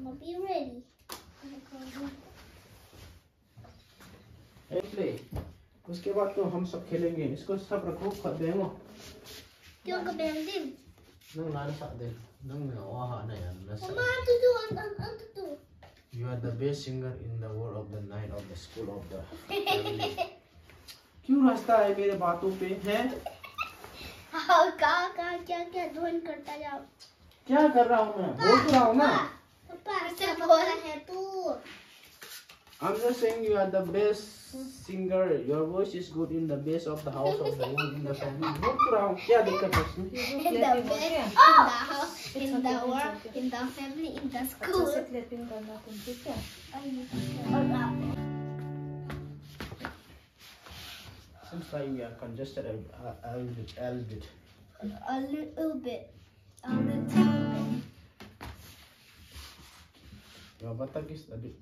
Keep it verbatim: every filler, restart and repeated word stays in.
Be ready. Hey, play. उसके बाद तो हम सब खेलेंगे। इसको सब रखो, खत देंगे। क्यों को bending? Nang nana sa din. Nang na oha na yan. Nasa. Mama, tutu, ang, ang, ang tutu. You are the best singer in the world of the night of the school of the family. क्यों हंसता है मेरे बातों पे, हैं? हाँ, का, का, क्या, क्या ध्वन करता जाओ? क्या कर रहा हूँ मैं? बोल तो रहा हूँ ना। पापा, पापा, ऐसा बोल रहा है तू। I'm just saying you are the best singer. Your voice is good in the best of the house of the world in the song. बोल तो रहा हूँ, क्या दिक्कत है इसमें? In the best, in the house, in the world, in the family, in the school. अच्छा से clapping करना तुम, ठीक है? Seems like we are congested a, a, a little bit, a little bit. A little bit. A little bit. Your buttock is a bit.